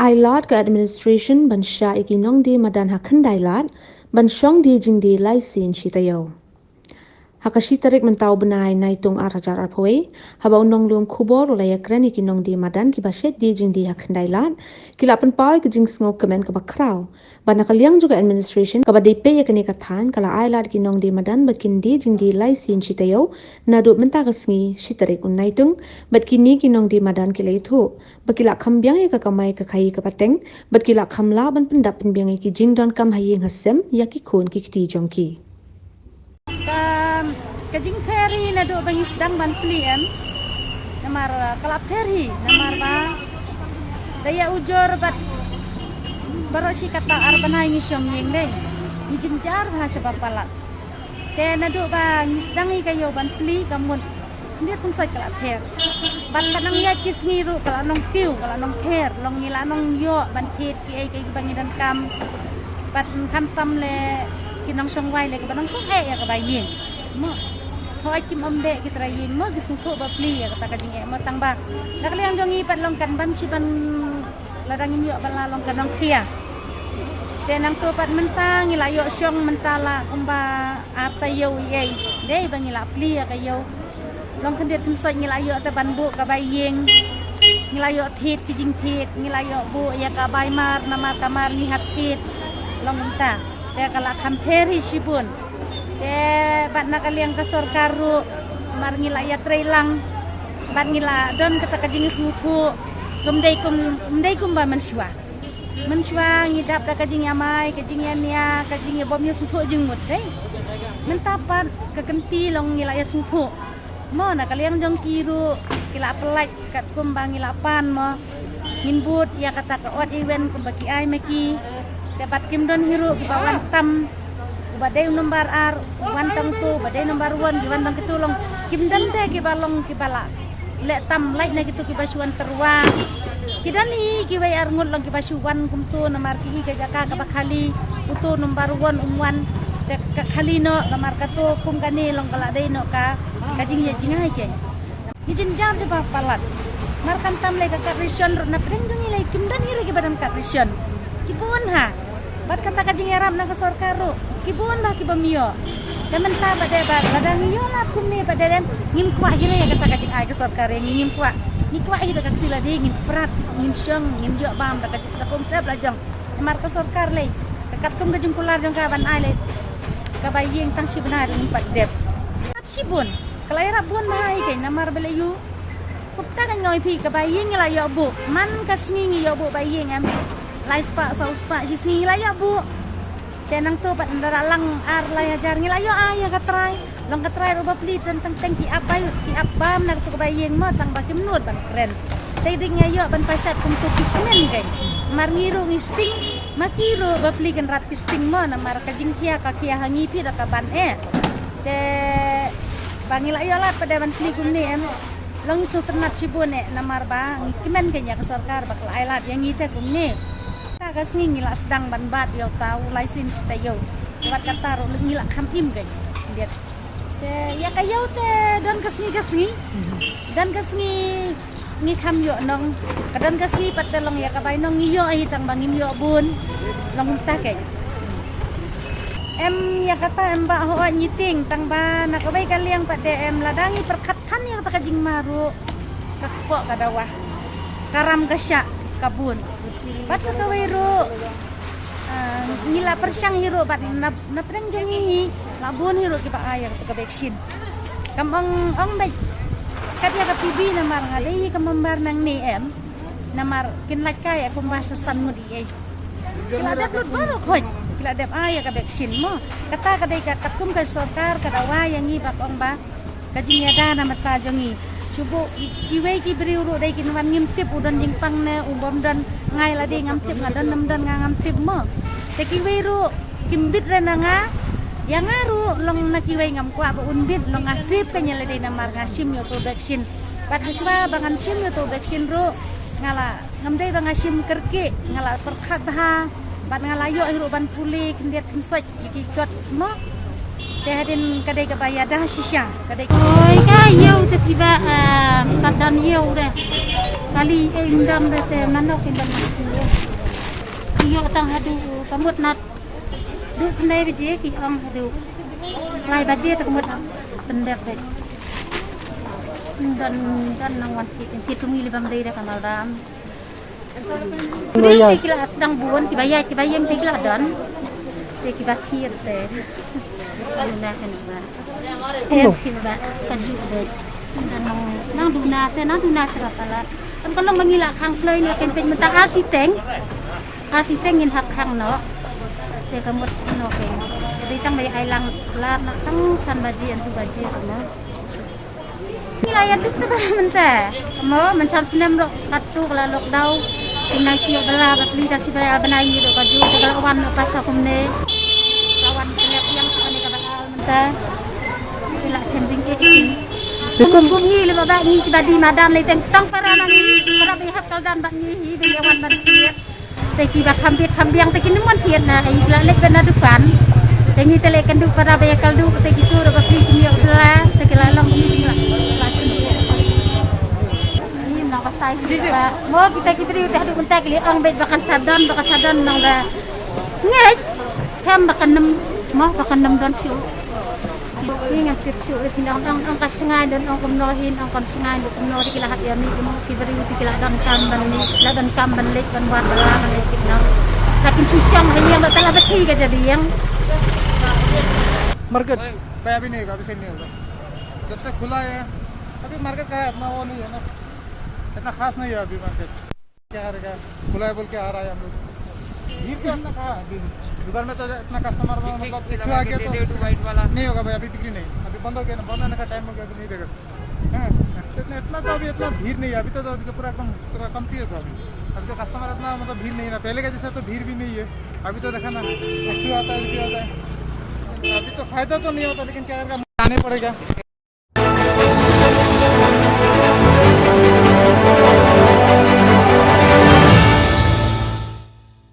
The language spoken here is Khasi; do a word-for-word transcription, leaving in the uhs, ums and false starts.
Ai lad ka administration ban shah ïa ki nongdie madan ha khyndai lad ban shong die jingdie lai sien shi taïew. Ha ka shi tarik mynta u bnai Naitung ar hajar arphew wei, haba u nonglum khubor u la ïakren ïa ki nongdie madan kiba shet die jingdie ha khyndai lad, ki la pynpaw ïa ka jingsngewkmen kaba khraw ba na ka liang jong ka administration kaba dei peit ïa kane ka thaiñ ka la ai lad ki nongdie madan ba kin die jingdie lai sien shi taïew naduh mynta ka sngi shi tarik u Naitung, bad kine ki nongdie madan ki la ïathuh ba ki la kham biang ïa ka kamai ka khaïi ka pateng, bad ki la kham lah ban pyndap pynbiang ïa ki jingdonkam ha ïing ha sem ïa ki khun ki kti jong ki. Ka, ka jingpher hi naduh ba ngi sdang ban plie em. Namar, eh, ka la pher hi, namar ba da ïa ujor bad baroh shi katta ar bnai ngi shong ïing dei. Ngi jynjar bha sha ba palat. Te naduh ba ngi sdang ïa ka ïew ban plie ka mut khyndiat khynsoit ka la pher. Bad ka nang ïaid ki sngi ruh ka la nang tiew, ka la nang pher, long ngi la nang ïoh ban thied kiei kiei kiba ngi donkam. Bad khamtam leh ki nongshong wai leh kiba nang kong eh ïa kaba ïing. Mo. Hooid kim ym beh ki trai ïing mo, ki sngewthuh ba plie ïa kata ka jingeh mo, tang ba na ka liang jong ngi pat long kan ban shi ban lada ngim ïoh ba la long ka nongkhia. Te nangto pat mynta ngi la ïoh shong mynta la kumba ar taïew ïa ei. Dei ba ngi la plie ïa ka ïew. Long khyndiat khynsoit ngi la ïoh te ban buh kaba ïing. Ngi la ïoh thied ki jingthied, ngi la ïoh buh ïa ka bai mar, namar ka mar ngi hap thied. Long mynta. Te ka la kham pher hi shibun. Te bad na ka liang ka sorkar ruh, mar ngi la ïatrei lang. Bad ngi la don kata ka jingsngewthuh. Kum dei kum, kum dei kumba mynshuwa. Mynshuwa ngi dap da ka jingïamai, ka jingïania, ka jingïabom ïasngewthuh jingmut dei. Mynta pat ka kynti long ngi la ïasngewthuh. Mo na ka liang jong ki ruh, ki la pyllait katkum ba ngi la pan mo. Ngin bud ïa kata ka odd even kumba ki ai ma ki. Te bad kim don hi ruh kiba wan tam. Uba dei u nombar ar, u wan tang tu, uba dei nombar one, ki wan tang kitu long. Kim don te kiba long kiba la leh tam lait na kitu kiba shu wan tyrwa. Ki don hi kiwei ar ngut long kiba shu wan kumtu namar ki i ka jaka kaba khali. Utu nombar one um wan. Te ka khali noh namar katu kum kane long ka la dei noh ka, ka jingïa jingai ke. Ngi jynjar jubab palat. Mar khamtam lei ka kad ration ruh na pdeng jong ngi lei kim don hi ruh kiba don kad ration. Ki bun ha. Bad kata ka jingïarap na ka sorkar ruh ki bun bha ki bym ïoh. Te mynta ba dei ba lada ngi ïoh lad kumne ba dei dem ngim kwah hi ruh ïa kata ka jingai ka sorkar ïa ngi, ngim kwah. Ngi kwah hi da ka kti lade ngin prat, ngin shong, ngin ïoh bam da ka jing, da ka umsyep la jong. Namar ka sorkar lei ka katkum ka jingkular jong ka ban ai lei kaba ïing tang shi bnai ruh ngim pat dep. Ap shibun. Ka la ïarap bun bha hi keiñ namar ba la ïoh. Kumta ka ñioi phi kaba ïing ngi la ïoh buh. Man ka sngi ngi ïoh buh ba ïing em. Lai spah saw spah shi sngi ngi la ïoh buh. Te nangtu pat nda la lang ar lai hajar ngi la ïoh ai ïa ka trai. Long ka trai ruh ba pli teng teng teng ki ap bai ki ap bam na katu kaba ïing mo tang ba kim nud ban kren. Te dei ngi ïoh ban pashat kumtu ki kmen keiñ. Mar ngi ruh ngi sting ma ki ruh ba pli kan rat ki sting mo namar ka jingkhia ka khia ha ngi phi da ka ban eh. Te ba ngi la ïoh lad pat de ban pli kumne em. Long ngi sngewtynnat shibun eh namar ba ngi kmen keiñ ïa ka sorkar ba ka la ai lad ïa ngi te kumne. Ta ka sngi ngi la sdang ban bat ïa uta u license ta ïew. Te wat kata ruh ngi la kham im keiñ. Te ïa ka ïew te don ka sngi ka sngi. Don ka sngi ngi kham ïoh nong. Ka don ka sngi pat te long ïa ka bai nong ngi ïoh hi tang ba ngim ïoh bun. Long kumta keiñ. Em ïa kata em ba hooid ngi tieng tang ba na kawei ka liang pat te em lada ngi pyrkhat than ïa kata ka jingma ruh ka kpoh ka dawa ka ram ka shah ka bun. Bad sa kawei ruh, ah, ngi la pyrshang hi ruh bad na, na pdeng jong ngi hi la bun hi ruh kiba ai ïa kata ka vaccine. Kam ong ong bad kat ïa ka P B namar nga dei ka member nangne em. Namar kin lait kai ïa kumba sa san ngut ei. Ki la dep lut baroh khoit. Ki la dep ai ïa ka vaccine mo. Kata ka dei ka katkum ka sorkar ka dawa ïa ngi ba ka ong ba ka jingïada na bynta jong ngi. Shu buh ki, kiwei ki briew ruh dei kin wan ngim tip u don jingpang ne u bym don, ngai lade ngam tip, nga don ne ym don nga ngam tip mo. Te kiwei ruh kim bit re na nga. Ïa nga ruh long na kiwei ngam kwah ba un bit, long nga sip keiñ ïa lade namar nga shim ïa uto u vaccine. Bad hashwa ba ngan shim ïa uto u vaccine ruh nga la, ngam dei ba nga shim kyrkieh, nga la pyrkhat bha. Bad nga la ïoh hi ruh ban pule khyndiat khynsoit ïa ki kot mo. Te hadien ka dei kaba ïada shisha, ka dei. Oi, ka ïew te kiba, ah, ka don ïew de. Kali, eh, im dam de te mano ki dam. Ïew tang haduh, ka mut na duh khyndai baje ki ong haduh lai baje te ka mut pyndep de. Don, don nang wan ki, ki tumi li bam dei de ka mal bam. Ki la sdang bun, kiba ïaid, kiba ïeng te ki la don. Te kiba thied te. Duna kan ba. Em, kiba ka ju de. Nang, nang duna te, nang duna sera pala. Kan ka long ba ngi la khang sloi noh kan peit mynta ar shiteng. Ar shiteng ngin hap khang noh. Te ka mut noh kan. Dei tang ba ïa ai lang la na tang san baje, hynriew baje ka mut. Ngi la ïa duk te ba mynta. Mo, mynshem snem ruh katto ka la lockdown. Ngi nang shu ïoh bylla ba pli da shi bnai ar bnai ngi ruh ka ju, te ka la wan noh pasa kumne. Ka wan ka la ïeng sa kane ka ba mynta. Ngi la shem jingeh. Kum, kum ngi leh ba ngi kiba die madan lei teng tang para na ngi. Para ba ïa hap kal dan ba ngi hi ba ïa wan ban thied. Te kiba kham bit kham biang te kin ym wan thied na, ki la leit ban na dukan. Te ngi te leit kynduh para ba ïa kal duh te kitu ruh ba phi kin ïoh bylla te ki la long ngi la, la shu. Ngi nang ba tai ba mo kita ki briew te haduh mynta ki la ong beit ba kan sa don, ba kan sa don nang ba ngeit skhem ba kan ym mo, ba kan ym don shuh. Ngi ngam tip shuh ïa phi nong, ong, ong ka shngaiñ don, ong kumno hi, ong kam shngaiñ don kumno, te ki la hap ïa mih kumno, ki briew te ki la donkam ban mih, la donkam ban leit ban wad bylla ban leit ki nong. Lakin shu shong ha ïing ba te la ba thi ka jadiang. मार्केट भाई अभी नहीं होगा, अभी से नहीं होगा। जब से खुला है, अभी मार्केट का है, इतना वो नहीं है ना, इतना खास नहीं है अभी मार्केट। क्या करेगा, खुला है बोल के आ रहा है हम लोग। भीड़ क्या इतना कहाँ है अभी? उधर में तो इतना कस्टमर, मतलब, एक ठो आ गया तो नहीं होगा भाई, अभी बिक्री नहीं, अभी बंद हो गया ना, बंद होने का टाइम हो गया, अभी नहीं देगा। हाँ, इतना, इतना तो अभी इतना भीड़ नहीं है अभी तो, तो पूरा कम, पूरा कमती है अभी। अभी तो कस्टमर इतना, मतलब, भीड़ नहीं है ना, पहले का जैसा तो भीड़ भी नहीं है। अभी तो देखा ना, एक ठो आता है, एक ठो आता है। अभी तो फायदा तो नहीं होता, लेकिन क्या करेगा, आने पड़ेगा।